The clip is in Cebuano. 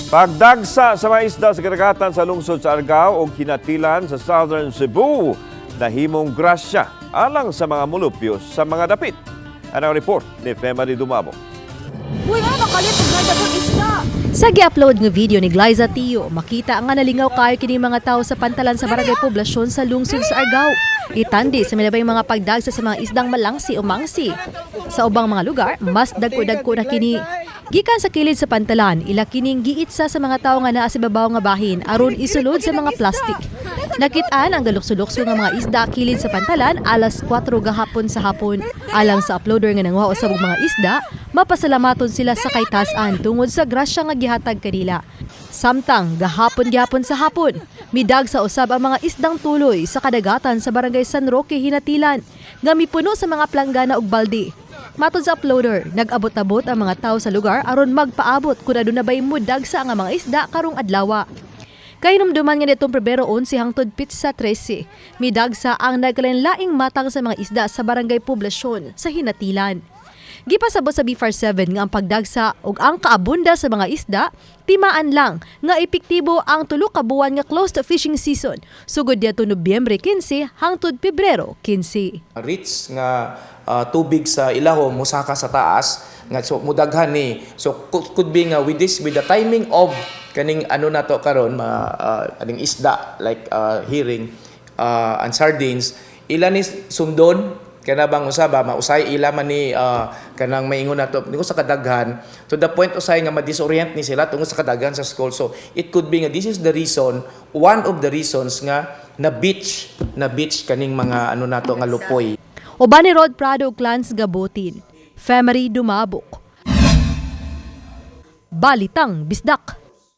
Pagdagsa sa mga isda sa kadagatan sa lungsod sa Argao o Ginatilan sa Southern Cebu, nahimong grasya alang sa mga mulupyo sa mga dapit. Ano ang report ni Femary Dumabo? Uy, ay, makalit og daghang isda. Sa gi-upload nga video ni Glyza Tio, makita nga nalingaw kayo kini mga tao sa pantalan sa barangay Poblasyon sa lungsod sa Argao. Itandi sa milabay mga pagdagsa sa mga isdang malangsi o mangsi. Sa ubang mga lugar, mas dagko-dagko na kini. Gikan sa kilid sa pantalan, ila kining giitsa sa mga tao nga naa sa babaw nga bahin aron isulod sa mga plastic. Nakitaan ang galukso-lukso nga mga isda kilid sa pantalan alas 4 gahapon sa hapon. Alang sa uploader nga nanguha usab og mga isda, mapasalamaton sila sa kaytasan tungod sa grasya nga gihatag kanila. Samtang gahapon gihapon sa hapon, midag sa usab ang mga isdang tuloy sa kadagatan sa barangay San Roque, Ginatilan, nga mipuno sa mga planggana ug balde. Matod sa uploader, nag-abot-abot ang mga tao sa lugar aron magpaabot kung aduna bay mudagsa nga mga isda karong adlawa. Kahinumduman nga nitong Pebrero 11 hangtod pitsa 13, midagsa ang nagkalainlaing matang sa mga isda sa barangay Poblasyon sa Ginatilan. Gipasabot sa BFAR 7 nga ang pagdagsa ug ang kaabunda sa mga isda, timaan lang nga epektibo ang tulo ka buwan nga closed fishing season sugod didto Nobyembre 15 hangtod Pebrero 15. Rich nga tubig sa ilahom mosaka sa taas nga, so mudaghan ni. So could be nga with this, with the timing of kaning ano nato karon ma aning isda like herring and sardines, ila ni sundon kana bang usaba mausay ila man ni kanang maingon nato ni sa kadaghan to the point usay nga ma-disorient ni sila tungod sa kadaghan sa school. So it could be nga this is the reason, one of the reasons nga na beach kaning mga ano nato nga lupoy. Uban ni Rod Prado ug Clans Gabutin. Femery Dumabok. Balitang Bisdak.